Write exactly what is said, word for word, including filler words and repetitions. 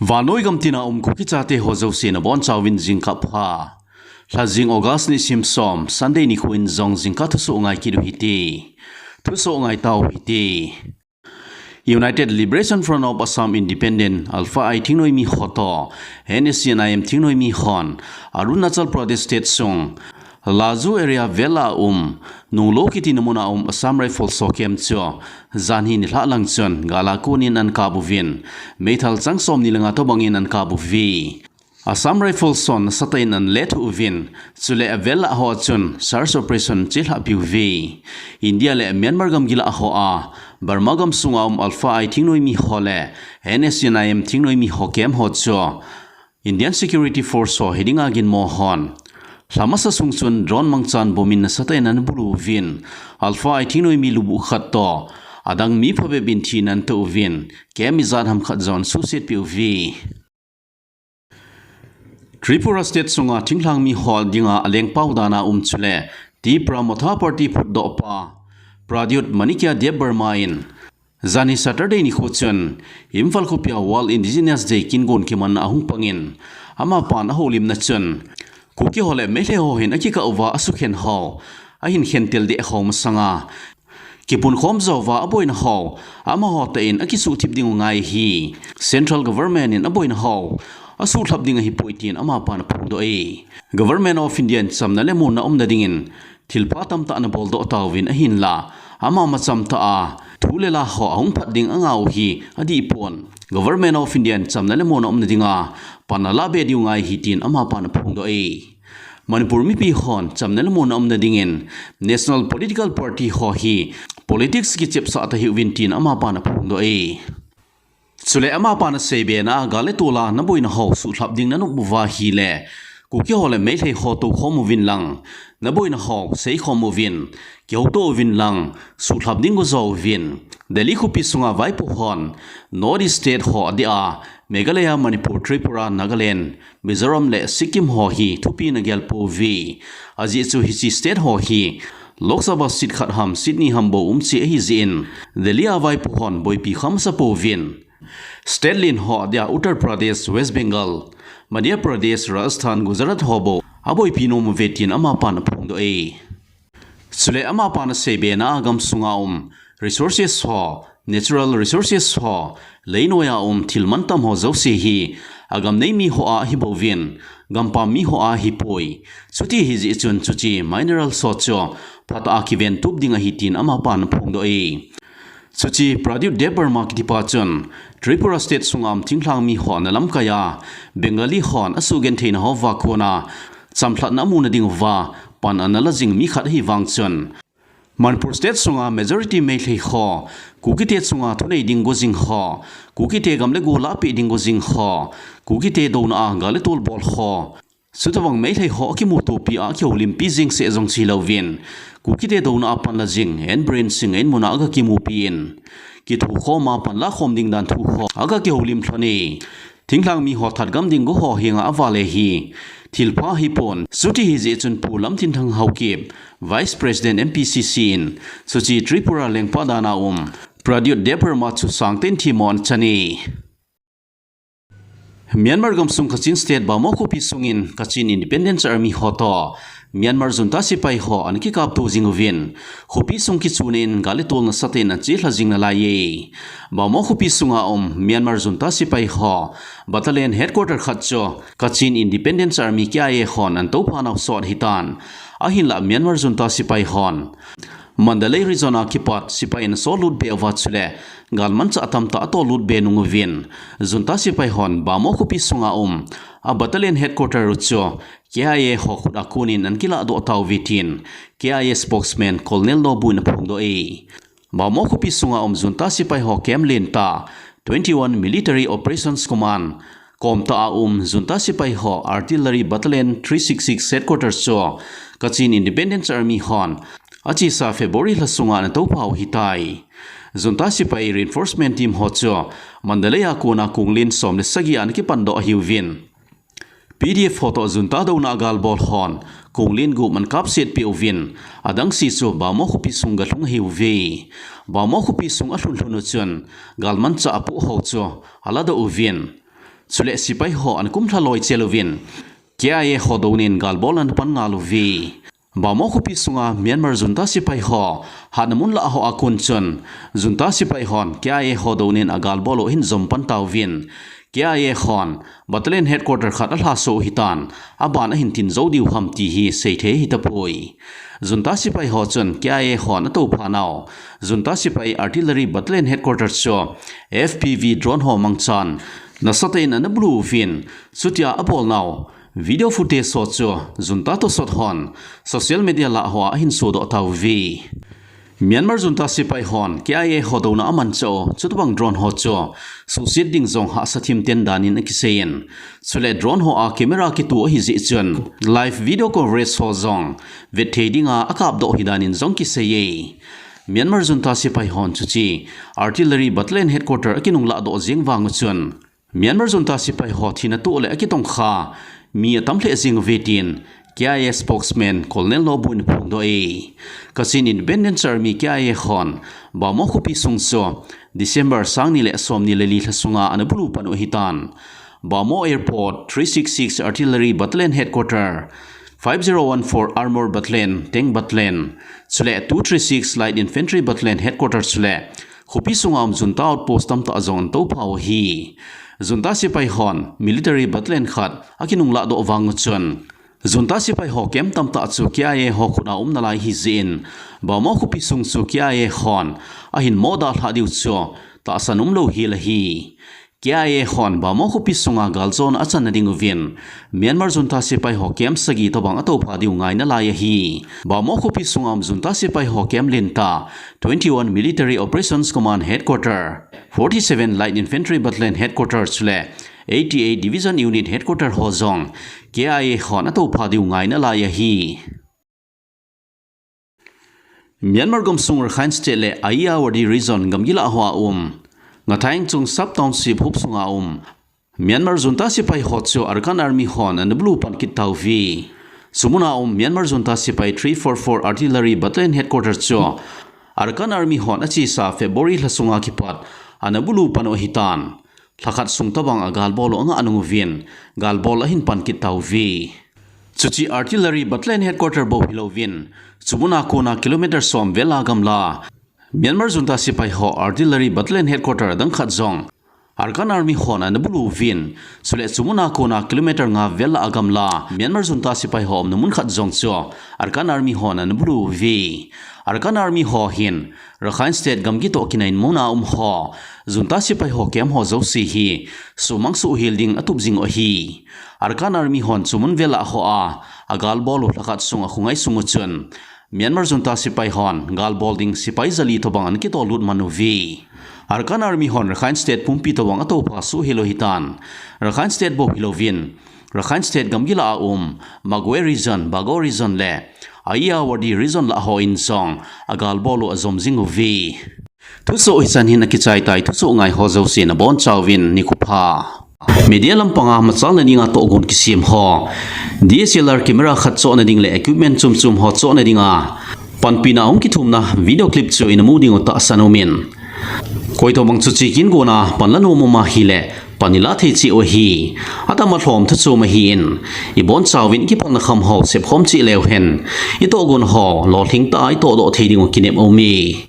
Vannoi gam tina um Kuki chate ho jouse nabonchauvin jingkah pha. Lhajing August nisim som, Sunday nikho in jong jingkah thusoh ngai kit u hite. Thusoh ngai tau hite. United Liberation Front of Assam Independent, ULFA-I thingnoimi ho toh, N S C N I M thingnoimi hon, Arunachal Pradesh State sung, Laju area vel a um, Nunglo kiti na mun a um Assam Rifles ho camp chu, janhi nilhah lang chun, gal a konin ana kap uvin, meithal chang somni le nga tobang in ana kap uve. Assam Rifles hon nasatah in ana lethuh uvin, chule avel lah ho a chun search operation chelhah peh uve. India le Myanmar gamgi lah ho a, Burma gamsunga um ULFA-I thingnoimi ho le N S C N I M thingnoimi ho camp ho chu Indian Security Force ho hidinga ginmo hon lha masa sung chun drone mangchan bomb in nasatah in ana bulu uvin, ULFA-I thingnoimi lubuh khat toh adang mi phabep in thina ana toh uvin, camp ijat ham khat jong ana suhset peh uve. Tripura State sunga thinglhang mi ho dinga alengpau dan a um chule Tipra Motha Party phutdohpa Pradyot Manikya Debbarma in janhi Saturday nikho chun Imphal khopia World Indigenous Day kingon kimanna ahung pangin, amapan ahoulimna chun Kuki ho le Meitei ho hin akikah uva asukhen ho ahin khentel deh ho masanga kipunkhom jouva aboina ho amaho tah in akisuhthip diu ngai ahi. Central Government in aboina ho asuhlhap ding ahipoi tin amapan aphongdoh e. Government of India in chamna le muonna umna dingin thilpha tamtah ana boldoh tauvin ahinla, ama macham tah a thu le la ho ahung phat ding angah u hi adihpon, Government of India in chamna le muonna umna dinga pan alah be diu ngai ahi tin amapan aphongdoh e. Manipur mipi hon chamna le muonna umna dingin National Political Party ho hi politics kichepsah tahiuvin tin amapan aphongdoh e. Chule amapan aseibe na a gal le tol a naboina ho suhlhap ding nanop uva ahile, Kuki ho le Meitei ho toukhom uvin lang, naboina ho seikhom uvin, kihouto uvin lang, suhlhap ding go jo uvin. Delhi khopi sunga vaipo hon North East State ho adeh a, Meghalaya, Manipur, Tripura, Nagaland, Mizoram le Sikkim ho hi thupina gelpeh uve. Ajeh chu hiche state ho hi Lok Sabha seat khat ham seat ni ham bou umcheh ahi jeh in Delhi a vaipo hon boipi kha masa pouvin. State len ho adeh a Uttar Pradesh, West Bengal, Madhya Pradesh, Rajasthan, Gujarat ho bou aboipi nom uve tin amapan aphongdoh e. Chule amapan aseibe na a gamsunga um resources ho, natural resources ho, leinoiya um thil mantam ho jouse hi agam nei mi ho a ahibouvin, gampam mi ho a ahipoi. Chuti ahijeh chun chuche minerals ho chu phatah a kiventup ding ahi tin amapan aphongdoh e. Chuche Pradyot Debbarma kitipa chun Tripura State sunga um thinglhang mi ho ana lamkai a, Bengali hon asugentheina houva kona chamlhatna amuna diuva pan ana la jing mi khat ahivang chun, Manipur State sunga majority Meitei ho, Kukite chunga thunei ding go jing ho, Kukite gam le go lahpeh ding go jing ho, Kukite douna a gal le tol bol ho, chutobang Meitei ho akimutopi a akihoulimpi jeng seh jong chu hilouvin, Kukite douna a pan la jing, N Biren Singh in muna aga kimupi in, kithukhom a pan lakhom ding dan thu ho aga kihoulim lhon e. Thinglhang mi ho that gam ding go ho henga avale hi thilpha ahipon, chuti ahijeh chun Pu Lamthinthang Haokip, Vice President M P C C in chuche Tripura lengpa dan a um Pradyot Debbarma chu sangtah in themmo ana chan e. Myanmar gamsung Kachin State Bhamo khopi sungin Kachin Independence Army ho toh Myanmar junta sepai ho ana kikapto jing uvin, khopi sung kichuna in gal le tol nasatah in ana chelha jing nalai e. Bhamo khopi sunga um Myanmar junta sepai ho battalion headquarter khat chu Kachin Independence Army, K I A hon ana toupha nau sot ahitan. Ahinlah Myanmar junta sepai hon Mandalay region a kipat sepai ana sollut be uva chule galmanchah tamtah atollut be nung uvin, junta sepai hon Bhamo khopi sunga um a battalion headquarter u chu K I A ho khut a konin ana kilahdoh tauve tin K I A spokesman Colonel Lawbu in aphongdoh e. Bhamo khopi sunga um junta sepai ho camp lentah twenty-one Military Operations Command komtah a um junta sepai ho Artillery Battalion three six six Headquarters chu Kachin Independence Army hon achesa February lha sunga ana toupha u ahitai. Junta sepai reinforcement team ho chu Mandalay a kona konglen som le sagi a ana kipandoh ahiuvin, P D F ho toh junta douna a galbol hon konglen gup ana kapset peh uvin, adang se chu Bhamo khopi sung galhung ahiuve. Bhamo khopi sung alhun lhun u chun galmanchah apoh ho chu aladoh uvin, Chule sipai ho ana kumlha loi chel uvin, K I A ho douna in galbol ana pan ngal uve. Bhamo khopi sunga Myanmar junta sipai ho hatna mun lah hoa kon chun, junta sipai hon K I A ho douna in agalbol u ahin jom pan tauvin, K I A hon battalion headquarter khat alhaso u ahitan, aban ahin tin jou diu ham ti hi seithei ahitapoi. Junta sipai ho chun K I A hon atoupha nau junta sipai artillery battalion headquarter chu F P V drone ho mangchan nasatah in ana bulu uvin, chutia abol nau video footage ho chu junta tosot hon social media lah hoa ahin sodoh tauve. Myanmar junta sipai hon K I A ho douna amanchah u chutobang drone ho chu suhset ding jong hahsa thim ten dan in akisei in, chule drone hoa camera kitu ahi jeh chun live video coverage ho jong vet thei dinga akapdoh ahi dan in jong kisei e. Myanmar junta sipai hon chuche artillery battalion headquarter akinunglah doh jeng vang u chun, Myanmar junta sipai ho thina toh le akitongkha mi atam lheh jeng uve tin K I A spokesman Colonel Lawbu in aphongdoh e. Kachin Independence Army K I A hon Bhamo khopi sung chu December sang ni le som ni le li lha sunga ana bulu pan u ahitan, Bhamo Airport, three six six Artillery Battalion Headquarter, five zero one four Armor Battalion, Tank Battalion, chule two three six Light Infantry Battalion Headquarter chule khopi sunga um junta outpost tamtah jong ana toupha u ahi. Junta sipai hon military battalion khat akinunglah doh vang u chun, junta sipai ho camp tamtah chu K I A ho khut a um nalai ahi jeh in, Bhamo khopi sung chu K I A hon ahin mo dalhah diu chu tahsan umlou hel ahi. K I A hon Bhamo khopi sunga galjona achan na ding uvin, Myanmar junta sipai ho camp sagi tobang atoupha diu ngai nalai ahi. Bhamo khopi sunga um junta sipai ho camp lentah, twenty one Military Operations Command Headquarter, forty seven Light Infantry Battalion Headquarter chule eighty eight Division Unit Headquarter ho jong K I A hon atoupha diu ngai nalai ahi. Myanmar gamsung Rakhine State le Ayeyarwady Region gamgi lah hoa um Ngataeng Chungchap Township huop sunga um Myanmar junta sipai ho chu Arakan Army hon ana bulu pan kit tauve. Chu muna um Myanmar junta sipai three four four Artillery Battalion Headquarter chu Arakan Army hon achesa February lha sunga kipat ana bulu pan u ahitan, lhakhat sung tobang agalbol u angah nung uvin, galbol ahin pan kit tauve. Chuche Artillery Battalion Headquarter bou hilouvin, chu muna kona kilometer som vel a gamla Myanmar junta sipai ho Artillery Battalion Headquarter dang khat jong Arakan Army hon ana bulu uvin, chule chu muna kona kilometer nga vel a gamla Myanmar junta sipai ho umna mun khat jong chu Arakan Army hon ana bulu uve. Arakan Army ho hin Rakhine State gamgi toh kinai in muna um ho junta sipai ho camp ho jouse hi sumang suhhel ding atup jing u ahi. Arakan Army hon chu mun vel a hoa agalbol u lhakhat sung akhongai sung u chun, Myanmar junta sipai hon galbol ding sipai jali tobang ana kitollut man uve. Arakan Army hon Rakhine State pumpi tobang atoupha suhhel u ahitan, Rakhine State bou hilouvin, Rakhine State gamgi lah a um Magway Region, Bago Region le Ayeyarwady Region lah ho in jong agalbol u ajom jing uve. Thusoh hichan hin akichai tai, thusoh ngai ho jouse nabonchauvin nikho pha. Media lampanga machalna dinga tohgon kisem ho, D S L R camera khat chohna ding le equipment chom chom ho chohna dinga panpina hung kithumna video clip chu ina mu diu tahsan umin. Koitobang chu chekit gona pan la nom um ahile pan ila thei cheh u ahi. Atama lhom thu chom ahin, ibonchauvin kipalna kham ho sepkhom cheh leu hen, itohgon ho lolhing tah a itohdoh thei diu kinep aume.